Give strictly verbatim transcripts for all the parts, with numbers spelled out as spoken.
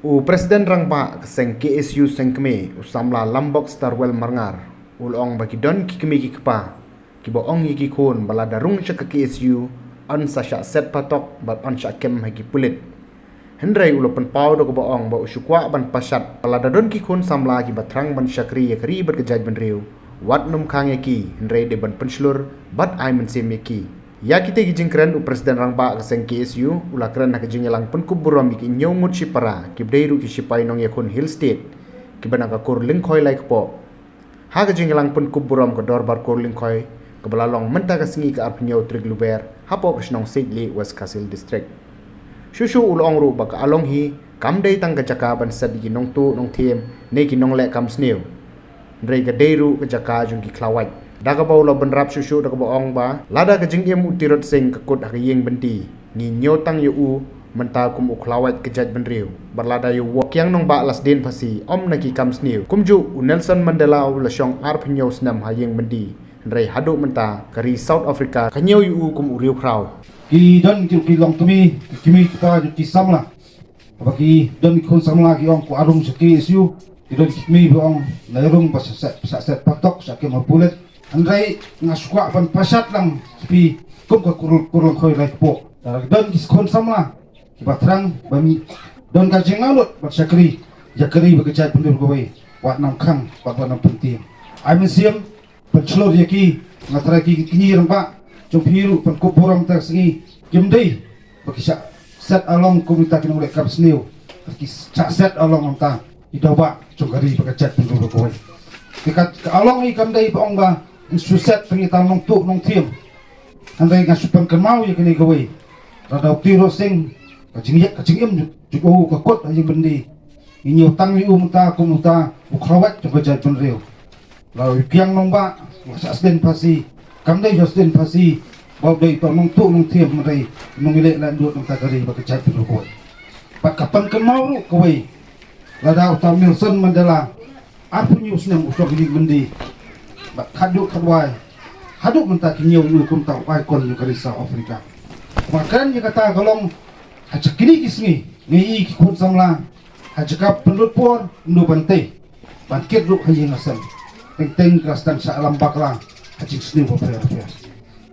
U President Rangbah ka seng K S U Sengkmie, u samla Lambok Starwell Marngar, u la ong ba ki don ki kmie ki kpa kiba ong ïa ki khun ba lada rung sha ka K S U yn sa shah set patok bad yn shah kem ha ki pulit. Hynrei u la pynpaw da kaba ong ba u shu kwah ban pashat ba lada don ki khun samla kiba thrang ban shakri ïa ka ri bad ka jaitbynriew, wat nym khang ïa ki, hynrei dei ban pynshlur bad ai mynsiem ïa ki. Ïa kite ki jingkren u President Rangbah ka seng K S U u la kren ha ka jingïalang pynkup burom ïa ki hynñiew ngut shipara kiba dei ruh ki shipai nongïakhun Hill State kiba na ka kur Lyngkhoi Laikpoh. Ha ka jingïalang pynkup burom ka Dorbar Kur Lyngkhoi kaba la long mynta ka sngi ka arphew hynñiew tarik Lber hapoh ka shnong Siejlieh, West Khasi Hills District. Shuh shuh u la ong ruh ba ka Along hi kam dei tang ka jaka ban set ïa ki nongtuh nongthiem ne ki nongleh kam sniew. Hynrei ka dei ruh ka jaka jong ki khlawait. Da kaba u la bynrap shuh shuh da kaba ong ba lada ka jingim u Tirot Sing ka kut ha ka ïing byndi, ngi ñiew tang ïa u mynta kum u khlawait ka jaitbynriew. Bad lada ïa u Kiang Nangbah Lasdien Phasi ym na ki kam sniew. Kumjuh u Nelson Mandela u la shong arphew hynñiew snem ha ïing byndi, hynrei haduh mynta ka ri South Africa ka ñiew ïa u kum u riewkhraw. Ki don ki, ki longkmie, ki kmie ki kpa jong ki samla. Haba ki don ki khun samla ki ong kwah rung sha K S U, ki don ki kmie ba ong la rung ba shah set, shah set patok, shah kem ha pulit. Hynrei nga shu kwah ban pashat lang sha phi kum ka kur, kur Lyngkhoi Laikpoh. Lada don ki khun samla kiba thrang ban don ka jingangnud ban shakri ïa ka ri bad ka jaitbynriew kawei, wat nang khang bad wat nang pyntieng. Ai mynsiem pynshlur ïa ki. Nga tharai ki kñi rangbah jong phi ruh pynkup burom ta ka sngi, kim dei ba ki shah set along kum kita ki nongleh kam sniew, ki shah set along kum kita ki daw bah jong ka ri bad ka jaitbynriew kawei. Te ka, ka Along hi kam dei ba ong ba yn shu set tang kita nongtuh nongthiem. Hynrei nga shu pynkynmaw ïa kane kawei. Lada u Tirot Sing, ka jingïeit ka jingim jong u ka kut ha ïing byndi. Ngi ñiew tang ïa u mynta kum uta u khlawait jong ka jaitbynriew. Lada u Kiang Nangbah u shah sdien phasi, kam dei u shah sdien phasi ba u dei uta u nongtuh nongthiem, hynrei u nongïaleh laitluid na ka ri bad ka jaitbynriew kawei. Bad ka pynkynmaw ruh kawei, lada uta u Nelson Mandela arphew hynñiew snem u shong ha ïing byndi. Bad khatduh khatwai haduh mynta ki ñiew ïa u kum uta u icon jong ka ri South Africa. Ba kren ïa kata ka long ha kine ki sngi ngi ïohi ki khun samla ha jaka pynlut por ym dei ban tei ban kit ruh ha ïing ha sem. Teng teng ka la sdang shah lam bakla ha jingsniew bapher bapher.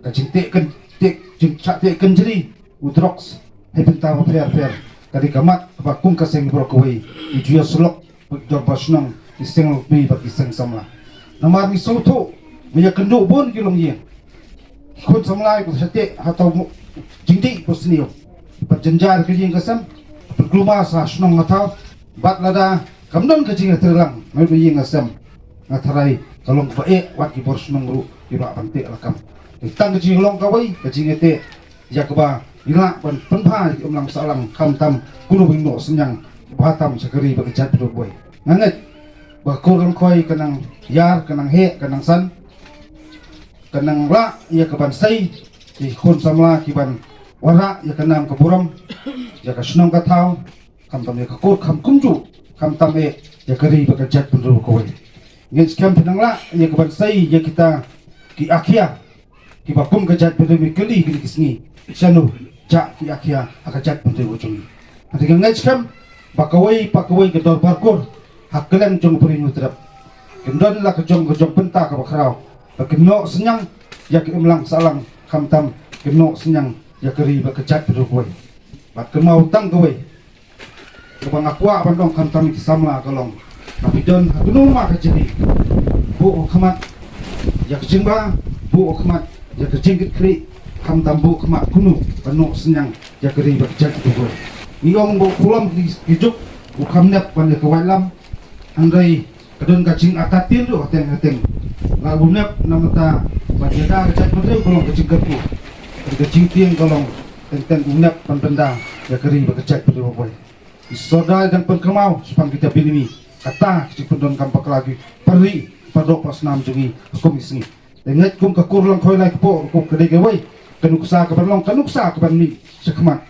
Ka jingteh kyn, teh, jingshah teh kynjri, u drugs, ha ki bynta bapher bapher. Ka dei ka mat kaba kum ka seng baroh kawei ngi ju ïasyllok bad ki dorbar shnong, ki seng longkmie bad ki seng samla. Namar ngi sngewthuh, ngi ïakynduh bun ki longïing. Ki khun samla ki shah teh ha uta u jingdih basniew, bad jynjar ka ïing ka sem, bad kulmar sha shnong ha thaw. Bad lada kam don ka jingïatreilang na ka ïing ka sem, nga tharai ka long kaba eh wat ki bor shnong ruh ki lah ban teh lakam. Te tang ka jinglong kawei ka jingïateh ïa kaba ngi lah ban pynbha ïa ka imlang sahlang, khamtam kumno ban ïoh synñiang bha tam sha ka ri bad ka jaitbynriew kawei. Nga ngeit ba ka kur Lyngkhoi ka nang ïar, ka nang heh, ka nang san, ka nang lah ïa ka ban sei ïa ki khun samla ki ban wanrah ïa ka nam ka burom ïa ka shnong ka thaw, khamtam ïa ka kur, kham kumjuh khamtam eh ïa ka ri bad ka jaitbynriew kawei. Ngeit skhem phi nang lah ïa ka ban sei ïa kita ki akhia kiba kum ka jaitbynriew ngi kylli kine ki sngi, shano jah ki akhia ha ka jaitbynriew ka jong ngi. Hynrei nga ngeit skhem ba kawei pa kawei ka dorbar kur ha kylleng jong ka Ri Hynñiewtrep, kim don la ka jong ka jong bynta kaba khraw ba kin ïoh synñiang ïa ka imlang sahlang, khamtam kin ïoh synñiang ïa ka ri bad ka jaitbynriew kawei. Bad kynmaw tang kawei kaba nga kwah ban ong khamtam ïa ki samla ka long, haba phi don ha kano ma ka jingri, buh khmat ïa ka jingbha, buh khmat ïa ka jingkitkhlieh, khamtam buh khmat kumno ban ïoh synñiang ïa ka ri bad ka jaitbynriew. Ngi ong ba u pulom ki, ki juk u kham nep ban ïa ka waitlam. Hynrei ka don ka jingartatien ruh hateng hateng. La u nep na bynta ban ïada ka jaitbynriew ka long ka jingkyrkhu. Ka jingtieng ka long teng teng u nep ban pynda ïa ka ri bad ka jaitbynriew kawei. Ki sordar dang pynkynmaw shaphang kita bynriew, kata ka jingpyndonkam bakla ki para ri para doh para snam jong ngi ha kum ki sngi. Te ngeit kum ka kur Lyngkhoi Laikpoh, kum ka dei kawei ka nuksa kaban long ka nuksa kaban mih shakhmat.